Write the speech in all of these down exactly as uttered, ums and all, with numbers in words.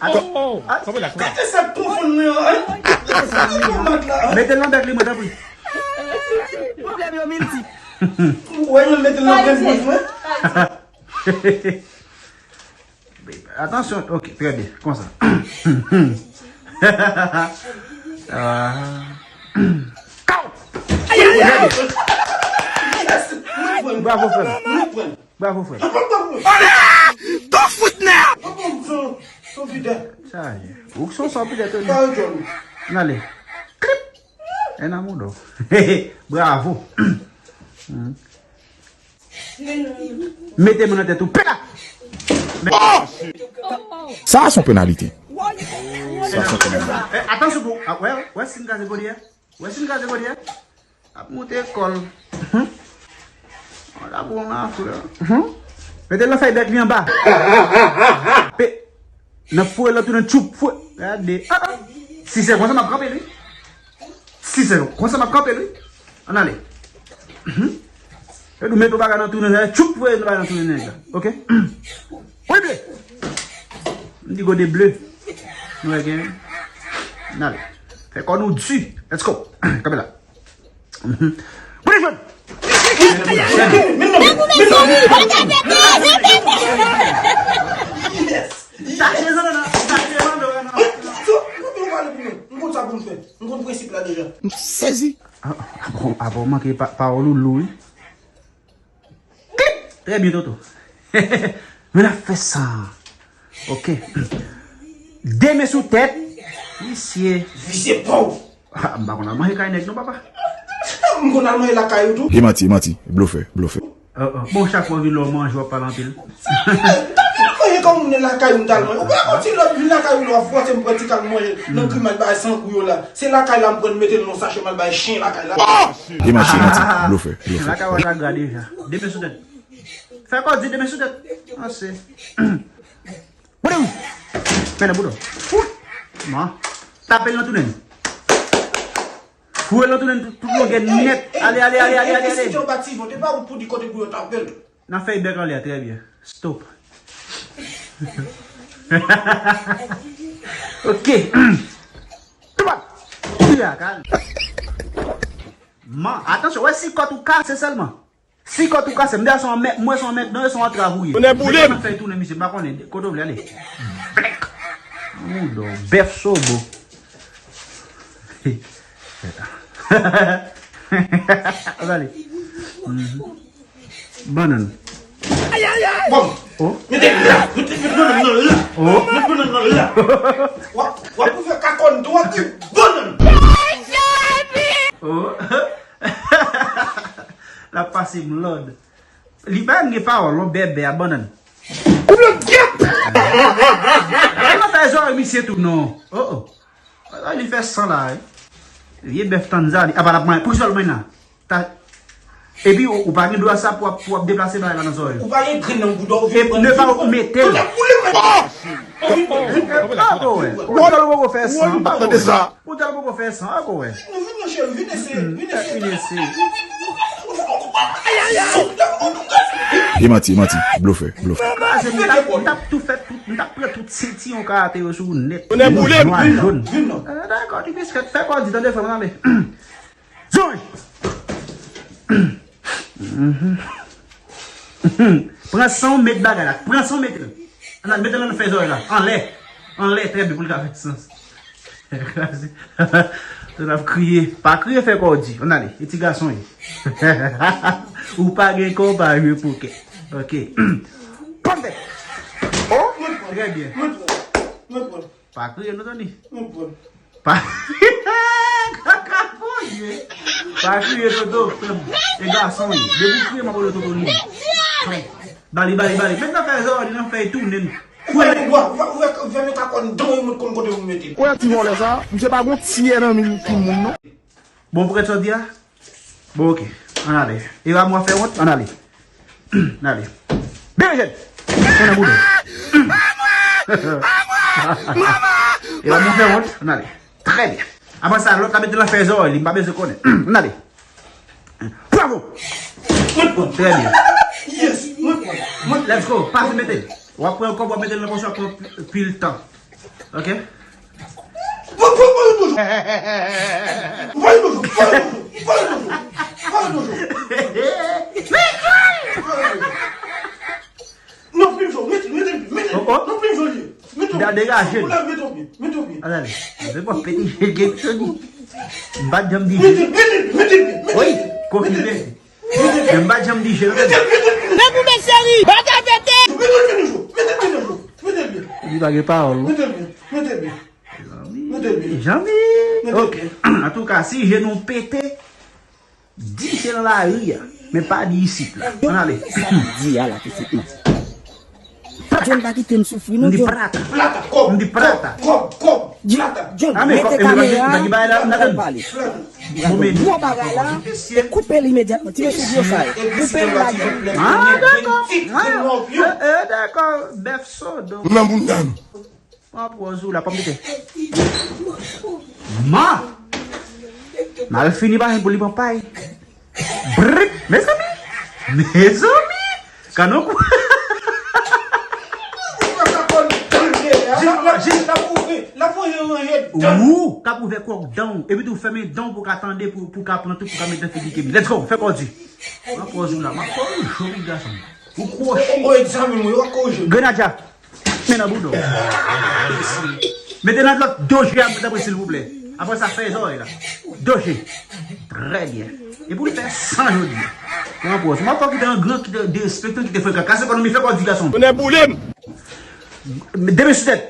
Atann. Gade sa k konfonn mwen an. Mete l nan bèk li, mwen, tanpri. Pwoblèm yo miltip. Ou wè, mwen mete l nan bèk bouch mwen. Atansyon, ok, trè byen, konsa. Ah. Kaw! Trè byen. Bravo, frè m. Bravo, frè m. Don't foot now! Sa ye. Ou k son sa pidè, Tony. N ale. Klip! E nan moudo. Bravo. Hmm. Mete men nan tèt ou. Peta! Sa se yon penalite. Sa se yon penalite. Eh, atansyon pou, ah, wè, wè si n kraze gode a. Wè si n kraze gode a. Ap moute kò l. Hmm. Wala pou yon afè. Hmm. Mete l nan fèy bèk li anba. Pe. Nan foure l, tounen tchoup, foure. Gade. Ah, ah. Si se konsa, m ap kanpe l, wi. Si se konsa, m ap kanpe l, wi. Ann ale. Mhm. Yo di w mete yon bagay nan tounen, tchoup, voye yon bagay nan tounen nèg la. Ok? Wi, ble. M di gode ble. Nou wè gen. Ann ale. Fè kò nou di. Let's go. Kanpe la. Mhm. Mwen jwenn. Tache zan nan, tache zan nan. M konn sa pou m fè. M konn prensip la deja. M sezi. Ah, ah, bon, ah, bon, manke pa, pawòl ou lou, wi. Klip! Trè byen, Toto. Men n ap fè sa. Ok. De men sou tèt. Misye. Visye pa w. Ah, m pa konn al manje kay nèg non, papa. M konn al manje lakay ou tou. E manti, e manti. Blofè, blofè. Oh, oh. Bon, chak fwa w vin la w manje, w ap pale anpil. Mwen, kòm moun lakay m t al manje. Ou pa konn ti lòt vin lakay ou la, w ap fòse m pran ti kal manje nan grimaj bay san kou yo la. Se lakay la m pran mete l nan sachè m al bay chen lakay la. E manti, e manti. Blofè, blofè. Lakay w la gra deja. De men sou tèt. Fè kò di de men sou tèt. Ase. Boudou! Mennen boudou. Ou! Man. Tape l nan tounen. Foure l nan tounen tout, tout longè nèt. Ale, ale, ale, ale, ale, ale. N a fè bèk anlè a, trè byen. Stop. Ok. Toupat! Wi, a, kalm. Man, atansyon, wè si kòt ou kase sèlman. Si kòt ou kase, m di a se yon mèt, mwen se yon mèt, non, se yon antrav ou ye. Tounen boule m. Fè tounen, misye, m pa konnen, kote w vle ale. Blèk. Moudo, bèf sobo. Ann ale. Mhm. Bannann. Bon. Oh. Mete la, mete, mete bannann nan la. Oh. Mete bannann nan la. W ap, w ap fè kakòn tou, w ap di bannann. Oh. L ap pase m lòd. Li pa gen pawòl, non, bèbè a bannann. Koup lòt gyèt! E nan fè zòrèy misye tou, non. Oh, oh. Li fè san la, wi. Vye bèf tanzani. Apa l ap manyen. Poukisa l manyen la? Ta-, epi ou, ou pa gen dwa sa pou w ap, pou w ap deplase bagay la nan zòrèy ou. Ou pa gen grenn nan bouda w. E ne pa ou mete l. Ou tèl ou poko fè san. Tande sa. Ou tèl poko fè san, a ko wè. Vin, vin, cheri, vin eseye, vin eseye. Vin eseye. E manti, e manti. Blofè, blofè. M t ap, m t ap tou fè tout, m t ap pran tout sentiyon karate yo sou ou nèt. Tounen boule m. Nwa, jòn. Vin non. Eh, dakò, ti biskèt, fè kò di, tande frè m, tande. Zonj. Pran san w, met bagay la. Pran san w, met l. Ann al, met l nan fè zòrèy la. Anlè. Anlè, trè byen, pou l ka fè sans. Kraze. Tande ap kriye. Pa kriye, fè kò w di. Ann ale. E ti gason ye. Ou pa gen kò, ou pa jwe pokè. Ok. Pòm tèt. Oh, trè byen. Pa kriye, nou tande. Pa, kaka pou ye. Pa kriye, Toto, frè m. E gason ye. Depi w kriye, m ap rele Toto li. Bali, bali, bali. Met nan fè zòrèy li, nan fè tounen. Ou pa gen dwa, ou pa, ou pa, ou pa met kakòn dan yon moun konn kote pou mete. Ou wè ti vòlè sa, misye pa gon tiyè nan men tout moun, non. Bon, pou kèt sa w di a? Bon, ok. Ann ale. E pa mwen fè wont? Ann ale. Ann ale. Bebe jèn! Tounen boudon. E pa mwen fè wont? Ann ale. Trè byen. Apre sa, lòt la mete l nan fè zòrèy li, m pa bezwen konnen. Ann ale. Bravo! Trè byen. Let's go. Pase mete l. W ap pran kòb, w ap mete l nan pòch, w ap pran pil tan. Ok? Voye, voye, voye toujou. Voye toujou, voye toujou, voye toujou. Voye toujou. Non, plim jò, mete, mete, mete. Oh, oh. Non, plim jò li ye. Mete. Da degaje. Ou la, mete w byen, mete w byen. Ala, se bon, pete je gen Tony. M pa t janm di. Mete, mete, mete, mete. Wi, konfime. Mete. Men m pa t janm di je. Mete, mete, mete. Men pou men cheri, pa ta pete. Mete l byen toujou. Mete l byen toujou. Mete l byen. Li pa gen pawòl, non. Mete l byen, mete l byen. Mete l byen. Janmi. Mete l byen. Ok. Antouka, si je nou pete, di je nan lari a. Men pa di isit la. Ann ale. Sa di a la pitit mwen. John pa kite m soufri non, John. M di prata. Plata, kòb. M di prata. Kòb, kòb, kòb, plata. John, mete kamera, epi pale. Bon, men gwo bagay la, e koupe l imedyatman. Ti mesye gwo sa yo. Koupe l la. Ah, dakò. Ah, eh, eh, dakò. Bèf sodo. Nan bounda nou. Pran pòz ou la, pa m mete. Ma! Mal fini pa pou li pran pay. Brrr! Mezanmi! Mezanmi! Kanon kou. Ou k ap ouvè kòk dan w. Epi tou fèmen dan w pou w ka tande, pou, pou w ka pran tout, pou w ka met nan figi Kemi. Let's go! Fè kò di. Pran pòz ou la. M ap korije w, gason. Ou kwochi. O, egzamen mwen, yo ap korije. Grenadya. Men nan bouda w. Mete nan dlo doje a, tanpri, silvouplè. Apre sa, fè zòrèy la. Doje. Trè byen. E pou l fè san jodi a. Pran pòz. M ap fè w kite an gran, kite derespektan, kite frekan. Kase kò nou, men fè kò di, gason. Tonnè boule m. Demen sou tèt.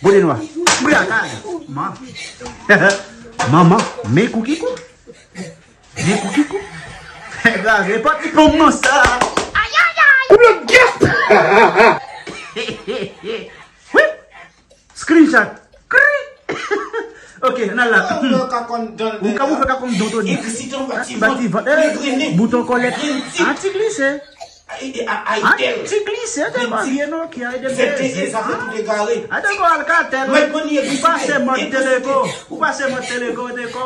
Bode nwa. Brakad. Man. Manman. Men kou ki kou. Vye kou ki kou. Fè grave, pa ti pon nan sa. Ayayay. Koup lòt gèp. Wi. Screenshot. Kri. Ok, ann al la. Ou ka konn dan. Ou ka pou fè ka konn dan, Tony. Epi si tan bati vant. Bati vant. Li grennen. Bouton kòlèt. Grennen. Ah, ti glise. Ay, ay, ay, ah, ti glise, te pa byen, non, ki ay de beze. Zafè tout egare. Ah, te ko Alcatel. Ou pase mòd Teleco. Ou pase mòd Teleco, te ko.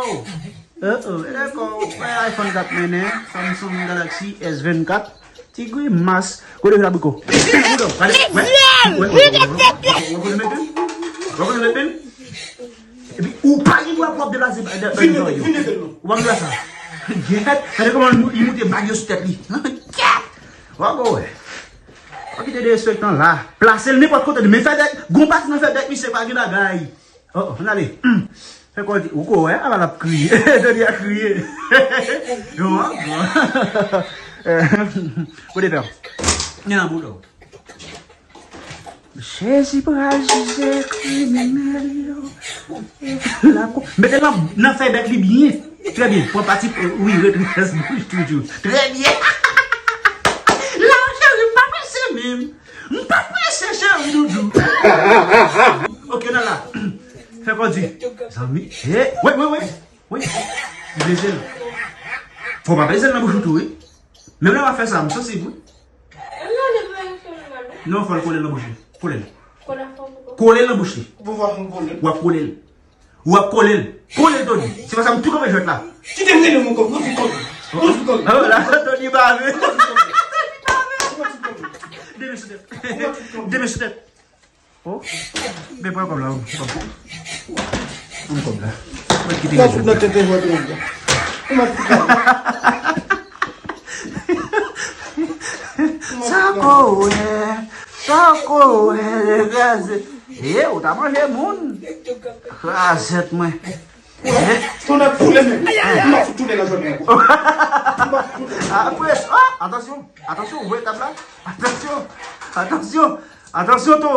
Oh, oh, e dakò, ou wè iPhone k ap mennen, Samsung Galaxy S vennkat, ti grimas, gode labriko. Gade, wè, wè, wè, wè, wè, wè, wè, wè, wè, wè, wè, wè, wè, wè, wè, wè, epi, ou pa gen dwa pou w ap deplase, de, de, de, de, ou pa gen dwa sa. Gèt, gade kòman li moute bag yo sou tèt li. Gèt! W ap wè. W ap kite derespektan la. Plase l nenpòt kote, men fè dèk, gon pati nan fè dèk, misye pa gen bagay. Oh, oh, ann ale. Fè kò di, ou ko wè, aval ap kriye. Tony ap kriye. Yo, an, bon. Kote fè? Men nan bouda w. Jezi pral jije kriminèl yo. Mete l nan, nan fè bèk li byen. Trè byen. Pran pati, wi, ret, ret, bouch toujou. Trè byen. La, cheri, m pa prese menm. M pa prese, cheri doudou. Ok, nan la. Fè kò di. Zanmi. Eh, wi, wi, wi. Wi. Beze l. Fò w pa beze l nan bouch ou tou, wi. Menm lè w ap fè sa, m sansib, wi. Non, fò l kole l nan bouch li. Kole l. Kole l nan bouch li. W ap kole l. W ap kole l. Kole l, Tony. Se pa sa, m tou kanpe jwèt la. Kite m rele mwen kòb, mwen fout kòb. Mwen fout kòb. Ah, la, Tony bave. Mwen fout kòb. Demen sou tèt. Demen sou tèt. Oh. Men pran kòb la, oh. Pran kòb la. Mwen kite. Mwen fout nan tete jwèt la. Mwen fout kòb. Sa ko wè, sa ko wè, kraze. E, ou ta manje moun. Krazèt mwen. Tonnè boule men. M ap fout tounen nan jwèt mwen. M ap fout tounen. Apre, ah, atansyon, atansyon, ouvè tab la. Atansyon, atansyon, atansyon, to.